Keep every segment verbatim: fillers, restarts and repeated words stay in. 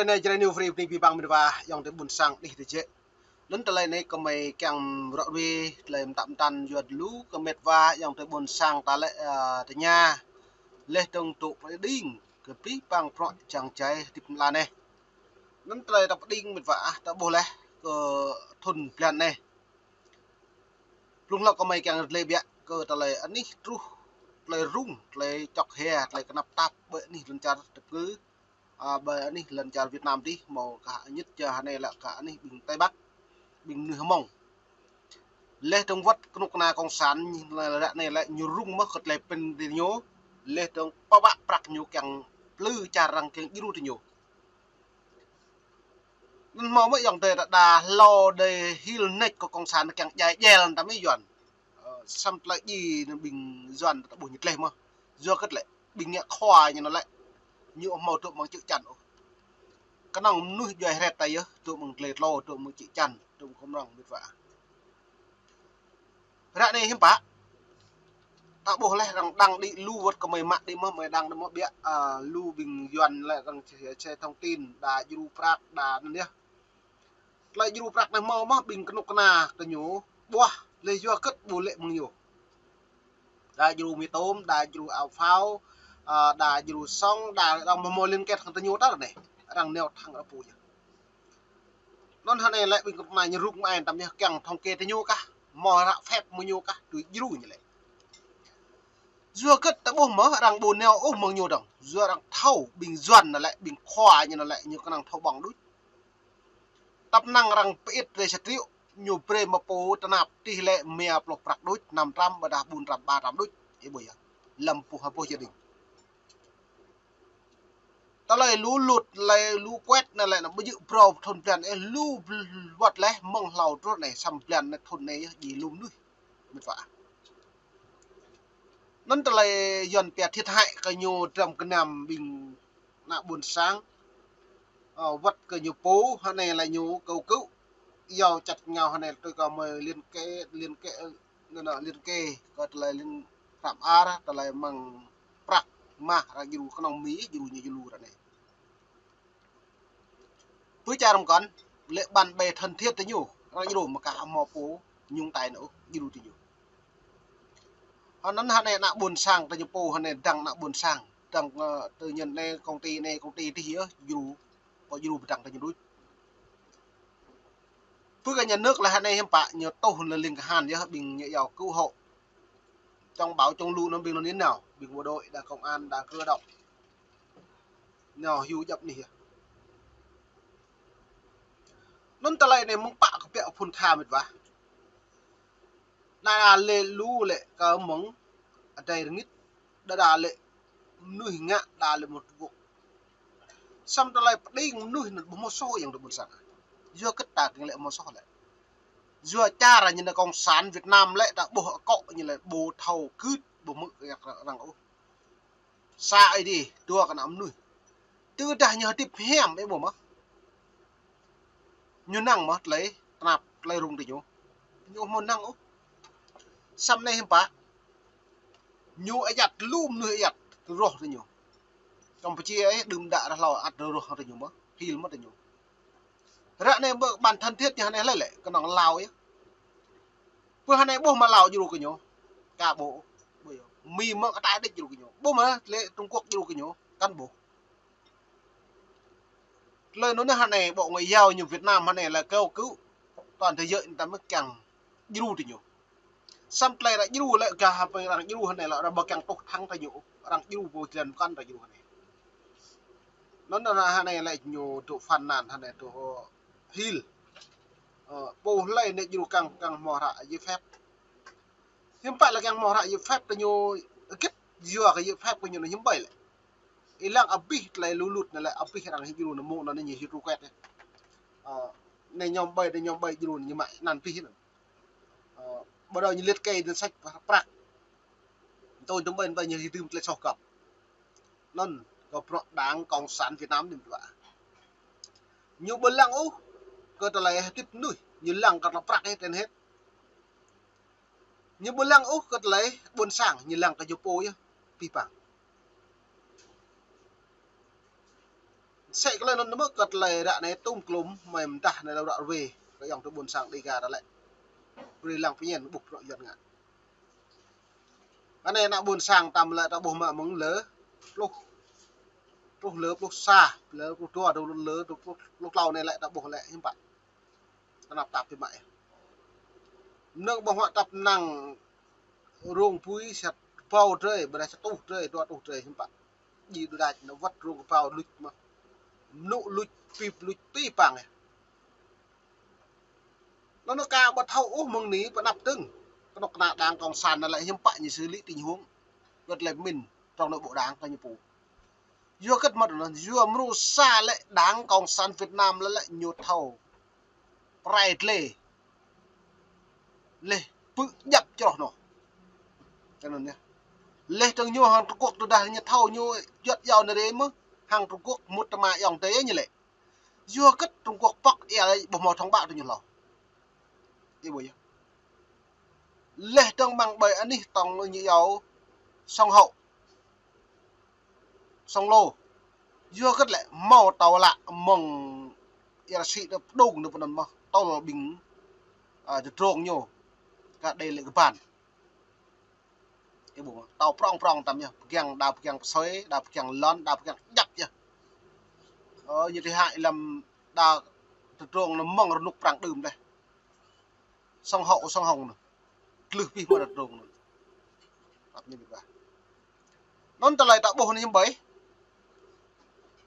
Anai Jrai New Free bơni abih bang mĕt wa ayŏng adơi ƀuôn sang đih tơjĕ. Anŭn tơlơi anai kơmơi kiăng ră ruai tơlơi mơtă mơtăn yua lu kơ mĕt wa ayŏng adơi ƀuôn sang ta lĕ, ơ, tơña. Laih dơ̆ng tŭ pơđing kơ abih bang prăk čang čai hơdip mơla anai. Anŭn tơlơi ta pơđing mĕt wa ah, ta ƀuh laih kơ thun blan anai. Blung hlâo kơmơi kiăng rơlĕ biă kơ tơlơi anih truh, tơlơi rŭng, tơlơi čŏk hia, tơlơi kơnăp tap ƀơi anih lŏn čar tơpư, a, ƀơi anih lŏn čar Việt Nam dih, hmâo kah añit čơ hơnai lĕ kah anih ƀing Tây Bắc, ƀing mơnuih Hmông. Laih dơ̆ng wơ̆t kơnuk kơna kông sản, lĕ ră anai lĕ ñu rŭng mơ̆ kơ tơlơi pơ̆n tơ ñu, laih dơ̆ng pơbă prăk ñu kiăng plư čar arăng kiăng djru tơ ñu. Anŭn hmâo mơ̆ ayŏng adơi đa, đa hlâo đơi hil nač kơ kông sản kiăng djai djel ta mơ̆ Yuan. Ơ, samơ̆ tơlơi djai anŭn ƀing Yuan ta ƀuh ñu tlaih mơ̆. Yua kơ tơlơi ƀing ngă khua ñu anŭn lĕ. Ñu hmâo tŭ mơ̆ng čư̆ čan ôh. Kơnơ̆ng mơnuih djuai hret ta yơh, tŭ mơ̆ng tơlơi tlô, tŭ mơ̆ng čư̆ čan, tŭ mơ̆ng kơmrŏng mĕt wa. Ră anai hiư̆m pă. Ta ƀuh laih arăng đăng đĭ lu wơ̆t kơmơi mă đĭ mơ̆, mơi đăng đĭ mơ̆ biă, a, lu ƀing Yuan lĕ arăng che, che thông tin, đa djru prăk, đa anŭn yơh. Tơlơi djru prăk anai hmâo mơ̆ ƀing kơnuk kơna kơ ñu, ƀuah, laih yua kơ ƀu lĕ mơ̆ng ñu. Đa djru mì tôm, đa djru áo phao, a, đa djru sŏng, đa arăng hmâo liên kết hăng tơ ñu tơl anai. Arăng nao thăng arăng pô yơh. Anŭn hơnai lĕ ƀing kơnuk kơna ñu rŭng mă ai tăm yơh kiăng thống kê tơ ñu kah, hmâo ră phép mơ̆ng ñu kah, tui djru ñu lĕ. Yua kơ ta ƀuh mơ̆ arăng ƀu nao ôh mơ̆ng ñu dơ̆ng. Yua arăng thâo ƀing Yuan anŭn lĕ, ƀing khua ñu anŭn lĕ, ñu kơnơ̆ng thâo ƀơ̆ng đôč. Tăp năng arăng pơit rai sa triệu, ñu brơi mă pô tơnap tih lĕ mia pluh prăk đôč, năm trăm, ƀôdah ƀun trăm, ba trăm đôč. Ih ƀuh yơh. Lăm puh ha puh gia đình. Tơlơi lu lŭt, tơlơi lu kuet anŭn lĕ, anŭn ƀu djơ̆ brâo thun blan, ơ, lu wơ̆t laih mơ̆ng hlâo truh anai, samơ̆ blan anai thun anai yơh, djai lu mơnuih. Mĕt wa. Anŭn tơlơi Yuan pia thiệt hại kơ ñu dram gơnam ƀing ană ƀuôn sang. Ơ, wơ̆t kơ ñu pô, hơnai lĕ ñu kơ̆u kơ̆u. Yua čăt ngao hơnai tui kơ mơi liên kết, liên kết, ơ, anŭn, anŭn, liên kết, kơ tơlơi liên hrăm ar, tơlơi mơ̆ng prăk mah arăng djru kơnơ̆ng mơ̆ djru ñu djru ră anai. Pơ čar mơkŏn, lĕ bạn bè thân thiết tơ ñu, arăng djru mơ̆ kah hmâo pô, nhung tai anŭn, djru tơ ñu. Hơnŭn hơnai ană ƀuôn sang tơ ñu pô, hơnai dăng ană ƀuôn sang, dăng, ơ, tư nhân anai, công ty anai, công ty dih yơh, djru, pô djru pơdăng tơ ñu đôč. Pơ kơ nhà nước lĕ hơnai hiư̆m pă, ñu tuh lĕ ling kơhan yơh, ƀing ñu yua cứu hộ. Chống bão chống lũ anŭn ƀing anŭn nao, ƀing bộ đội, đa công an, đa cơ động. Nao hyu djŏp anih yơh. Anŭn tơlơi anai mơ̆ng pă kơ pĕ phun tha mĕt wa. Đa đa lĕ lu lĕ kơ mơ̆ng adai rơngit, đa đa lĕ mơnuih ngă, đa lĕ mơ̆ng Trung Quốc. Samơ̆ tơlơi pơđing mơnuih anŭn ƀu hmâo soh ayŏng adơi ƀuôn sang. Yua kơ ta kiăng lĕ hmâo soh lĕ. Yua čar ñu anai kông sản Việt Nam lĕ ta ƀuh akŏ ñu lĕ ƀu thâo kưt ƀu hmư̆ kơ arăng ôh. Sa ai dih, dua kơ ană mơnuih. Tơdah ñu hơdip hiam, ih ƀuh mơ̆. Ñu năng mơ̆ tơlơi tơnap, tơlơi rŭng tơ ñu. Ñu hmâo năng ôh. Samơ̆ anai hiư̆m pă. Ñu ayăt lu mơnuih ayăt rơ̆ tơ ñu. Campuchia ih đưm đă ră hlâo ăt rơ̆ tơ ñu mơ̆, hil mơ̆ tơ ñu. Ră anai ƀơ bạn thân thiết ñu hơnai lĕ lĕ, kơnơ̆ng Lào yơh. Pơ hơnai ƀuh mă Lào djru kơ ñu, ka ƀuh, ƀuh yơh. Mi mơ̆ kơ tai đĕč djru kơ ñu. Ƀuh mă lĕ Trung Quốc djru kơ ñu, kăn ƀuh. Tơlơi anŭn hơnai Bộ Ngoại giao ñu Việt Nam hơnai lĕ kơ̆u kơ̆u toàn thế giới ta mơ̆ kiăng djru tơ ñu. Samơ̆ tơlơi arăng djru lĕ gah hơpơi arăng djru hơnai lĕ arăng ƀu kiăng tuh thăng tơ ñu, arăng djru pô jơlan mơkăn arăng djru hơnai. Anŭn anŭn hơnai lĕ ñu tŭ phàn nàn hơnai tŭ hil. Ơ, pô hlơi anai djru kiăng, kiăng hmâo hră giấy phép. Hiư̆m pă lĕ kiăng hmâo hră giấy phép tơ ñu hơget yua kơ giấy phép kơ ñu anŭn hiư̆m ƀai lĕ. Ih lăng abih tơlơi lu lŭt anŭn lĕ abih arăng hĭ djru anŭn mơ̆ng anŭn ñu hĭ tru kuet yơh. Ơ, anai ñu ƀai, anai ñu ƀai djru anŭn ñu mă anăn abih anŭn. Ơ, bắt đầu ñu liệt kê danh sách prăk. Tui tơm ƀai ƀai ñu hĭ tơm tơlơi soh găp. Anŭn, kơ prăk Đảng Cộng sản Việt Nam anai mĕt wa. Ñu ƀu lăng ôh, kơ tơlơi hơdip mơnuih, ñu lăng kơ tơlơi prăk ih trên hết. Ñu ƀu lăng ôh kơ tơlơi ƀuôn sang, ñu lăng kơ ñu pô yơh, abih bang. Sĕ kơ lĕ anŭn mơ̆ kơ tơlơi ră anai tŭm klŭm, mơi mơdah anai lĕ ră ruai, kơ ayŏng adơi ƀôn sang Dega ta lĕ. Brơi lăng pơñen ƀuh prŏ Yuan ngă. Anai ană ƀôn sang ta mơ̆ lĕ ta ƀuh mă mơ̆ng lơ, pluh, pluh lơ, pluh sa, lơ, pluh dua, lơ, pluh, pluh klâo anai lĕ ta ƀuh lĕ hiư̆m pă. Tơnap tap biă mă. Mơnơ̆ng ƀơ̆ng huă tăp năng rông apui sa rơbâo drơi, ƀơi anai sa rơtuh drơi, dua rơtuh drơi hiư̆m pă. Djai đôč đač, anŭn wơ̆t rông kơbao luč mơ̆n. Mơnŭ luč, pip luč, tui păng yơh. Anŭn anŭn ka ƀu thâo ôh mơ̆ng anai pơ anăp dơ̆ng. Kơnuk kơna đảng cộng sản anŭn lĕ hiư̆m pă ñu xử lý tình huống. Wơ̆t lĕ min trong nội bộ đảng kơ ñu pô. Yua hơget mơ̆ anŭn, yua mrô sa lĕ đảng cộng sản Việt Nam lĕ lĕ ñu thâo pơrai tơlơi leh pư̆ djăp čroh anŭn. Kơ anŭn yơh. Leh dơ̆ng ñu hăng Trung Quốc tơdah ñu thâo ñu juăt iâu anai rai mơ̆, hăng Trung Quốc mŭt tơma ayŏng adơi ñu lĕ. Yua hơget Trung Quốc pŏk ia lĕ ƀu hmâo thông báo tơ ñu hlâo. Ih ƀuh yơh. Leh dơ̆ng ƀăng ƀơi anih tŏng ñu iâu sông Hậu, sông Lô. Yua hơget lĕ hmâo tâo lă mơ̆ng ia rơsĭ tơ pơdŏng tơ pơnăn mơ̆, tơl ƀing, a, tơdrong ñu. Kơ đei lĕ kơ ban. Ih ƀuh, tâo prŏng prŏng tăm yơh, pơgiăng, đa pơgiăng pơsơi, đa pơgiăng lŏn, đa pơgiăng djăp yơh. Ơ, ñu tơhai lăm đa tơdrong anŭn mơ̆ng rơnŭk prăng đưm đeh. Sông Hậu, sông Hồng anŭn. Tlưh pih mơ̆ tơdrong anŭn. Tap ñu ƀiă. Anŭn tơlơi ta ƀuh anai hiư̆m ƀơi.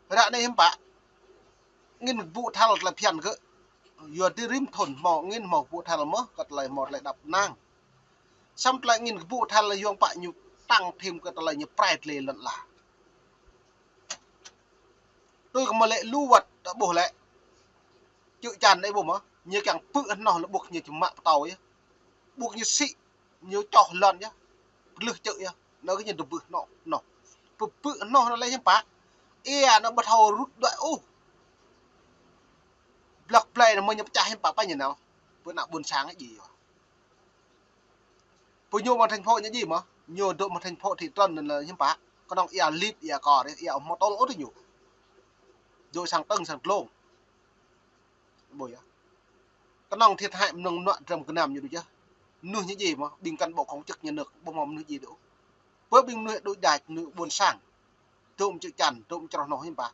Ră anai hiư̆m pă. Angĭn kơƀŭ thal tơlơi phiăn gơ̆. Yua dih rĭm thŭn hmâo angĭn hmâo kơƀŭ thal mơ̆, kơ tơlơi hmâo tơlơi đăp năng. Samơ̆ tơlơi angĭn kơƀŭ thal yua pă ñu tăng thêm kơ tơlơi ñu pơrai tơlơi lŏn ala. Tui kơ mơ̆ lĕ lu wơ̆t ta ƀuh lĕ. Čư̆ čan đei ƀuh mơ̆, ñu kiăng pư̆ hnoh lĕ ƀuh ñu čơmă pơtâo yơh. Ƀuh ñu sĭ, ñu čoh lŏn yơh. Pơlưh čư̆ yơh. Anŭn kơ ñu dơbưh hnoh, hnoh. Pơpư̆ hnoh anŭn lĕ hiư̆m pă. Ia anŭn ƀu thâo rŭt đuaĭ ôh. Blŏk blai anŭn mơ̆ ñu pơčah hiư̆m pă pă ñu nao. Pơ ană ƀôn sang djai yơh. Pơ ñu mơ̆ng thành phố ñu djai mơ̆, ñu dŏ mơ̆ng thành phố thị trấn anŭn lĕ hiư̆m pă. Kơnơ̆ng ia lip, ia kor, ia hmâo tơl ôh tơ ñu. Dŏ sang tơ̆ng sang tlông. Ƀuh yơh. Kơnơ̆ng thiệt hại mơnơ̆ng mơnuă dram gơnam ñu đôč yơh. Mơnuih ñu djai mơ̆, ƀing cán bộ công chức nhà nước, ƀu hmâo mơnuih djai đôč. Pơ ƀing mơnuih đôč đač, mơnuih ƀôn sang. Dŏ mơ̆ng čư̆ čan, dŏ mơ̆ng čroh hnoh hiư̆m pă.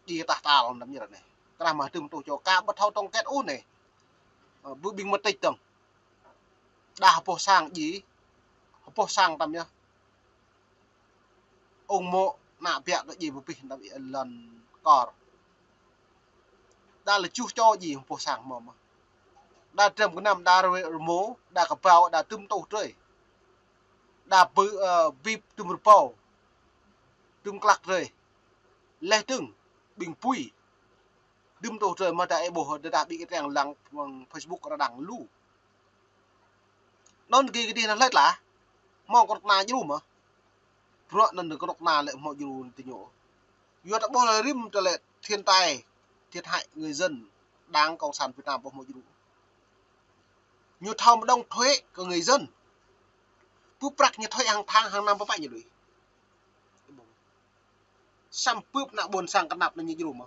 Djai tah tal lăm ñu ră anai. Kơnah mă hơdôm tŭ čô ka ƀu thâo tổng kết ôh anai. Ơ, ƀu ƀing mơtĭch dơ̆ng. Đa hơpŏh sang djai, hơpŏh sang tăm yơh. Ung mô̆ ană biă kơ djai pơpih tăm ia lŏn kor. Đa lĕ čuh čô djai hơpŏh sang hmâo mơ̆. Đa dram gơnam, đa rơmô, đa kơbao, đa dŭm tŭ drơi. Đa bư̆, ơ, bip dŭm rơbâo. Dŭm klăk drơi. Leh dơ̆ng, ƀing apui. Dŭm tŭ drơi mơ̆ đa ih ƀuh, đa đa ƀing ih tơ̆ng lăng mơ̆ng Facebook rơđang lu. Anŭn gih gih dih anŭn hlơi tla. Hmâo kơnuk kơna djru mơ̆. Bruă anŭn kơnuk kơna lĕ hmâo djru tơ ñu. Yua ta ƀuh lĕ rĭm tơlơi thiên tai, thiệt hại người dân, Đảng Cộng sản Việt Nam ƀu hmâo djru. Ñu thâo mơ̆ đóng thuế kơ người dân. Pơ prăk ñu thuế hàng tháng, hàng năm pơpă ñu đuaĭ. Samơ̆ pơ ană ƀôn sang kơnăp anŭn ñu djru mơ̆.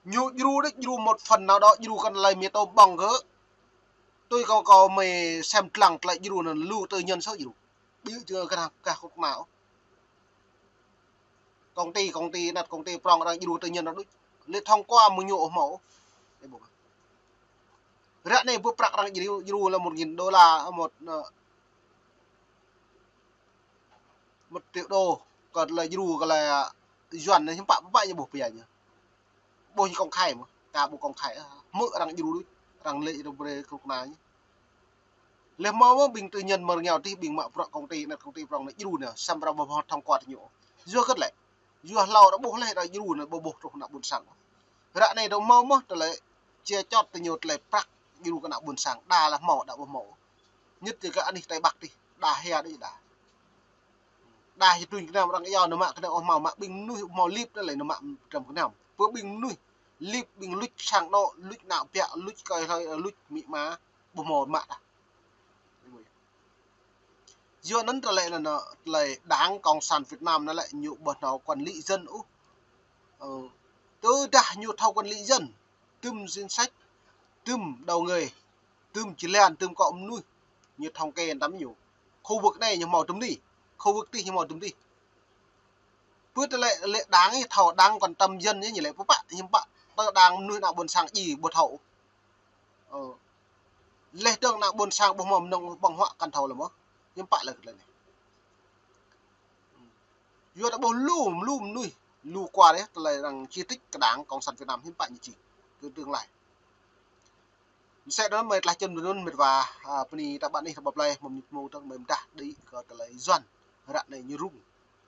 Ñu djru đôč, djru một phần nào đó, djru kơ tơlơi mơ̆ tơƀơ̆ng gơ̆. Tui kâo kâo mơi sem lăng tơlơi djru anŭn lu tư nhân sô djru. Ƀu djơ̆ kơ gah kơnuk kơna ôh. Công ty, công ty anŭn, công ty prŏng arăng djru tư nhân anŭn đôč. Lĕ thông qua mơ̆ng ñu ôh hmâo. Ră anai ƀuh prăk arăng djru, djru lĕ một nghìn đô la, một, ơ, một triệu đô, kơ tơlơi djru kơ tơlơi, a, yuan anai hiư̆m pă, pă ñu ƀuh pia ñu. Ƀuh ñu công khai mơ̆, ka ƀu công khai, hmư̆ arăng djru đôč, arăng lĕ djru brơi kơnuk kơna ñu. Leh hmâo mơ̆ ƀing tư nhân mơ̆ng rơngiao dih, ƀing mă bruă công ty anŭn, công ty prŏng anŭn djru anai, samơ̆ arăng ƀu hmâo thông qua tơ ñu. Yua hơget lĕ, yua hlâo arăng ƀuh leh arăng djru anŭn ƀu ƀuh truh ană ƀôn sang. Ră anai arăng hmâo mơ̆ tơlơi chia chót tơ ñu tơlơi prăk djru kơ ană ƀôn sang, đa lĕ hmâo, đa ƀu hmâo. Nhất là kơ anih Tây Bắc dih, đa hia đôč đa. Đa hia trŭn gơnam arăng iâu anŭn mă kơnơ̆ng ôh hmâo, mă ƀing mơnuih hmâo lip anŭn lĕ anŭn mă dram gơnam. Pơ ƀing mơnuih lip, ƀing luč sang anŏ, luč ană biă, luč kơi hlơi, luč amĭ ama, ƀu hmâo mă đa. Yua anŭn tơlơi anŭn, tơlơi Đảng Cộng sản Việt Nam anŭn lĕ ñu ƀu thâo quản lý dân ôh. Ơ, tơdah ñu thâo quản lý dân, tơm danh sách, tơm đầu người, tơm jơlan, tơm akŏ mơnuih, ñu thống kê tăm ñu. Khu vực anai ñu hmâo tơm ni, khu vực tih ñu hmâo tơm ni. Pơ tơlơi lĕ Đảng ñu thâo, Đảng quan tâm dân ñu lĕ pơpă, hiư̆m pă, tơ Đảng mơnuih ană ƀôn sang ji ƀu thâo. Ơ. Leh dơ̆ng ană ƀôn sang ƀu hmâo mơnơ̆ng ƀơ̆ng huă kăn thâo lĕ mơ̆. Hiư̆m pă lĕ tơlơi anai. Yua ta ƀuh lu, lu mơnuih, lu kual yơh, tơlơi arăng chỉ trích kơ Đảng Cộng sản Việt Nam hiư̆m pă ñu či kơ tương lai. Mơsĕ anŭn mơi tơlơi čơnŭn anŭn mĕt wa, a, bơni ta ƀă anih ta ƀă plơi, mơ̆ng ñu pơmô dơ̆ng mơi mơdah đĭ kơ tơlơi Yuan, ră anai ñu rŭng,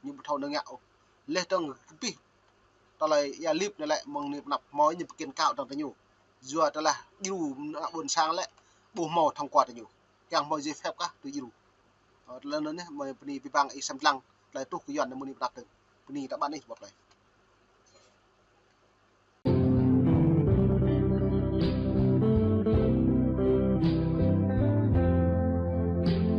ñu ƀu thâo nao ngă ôh. Leh dơ̆ng kơpĭ tơlơi ia lip anai lĕ mơ̆ng anai pơ anăp hmâo ñu pơkin kâo dơ̆ng tơ ñu. Yua tơlơi djru ană ƀôn sang lĕ ƀu hmâo thông qua tơ ñu. Kiăng hmâo giấy phép kah tui djru. Ơ, tơlơi anŭn yơh, mơi bơni abih bang ih sem lăng, tơlơi truh kơ Yuan anai mơ̆ng anai pơ anăp dơ̆ng. Bơni ta ƀă anih ƀă plơi.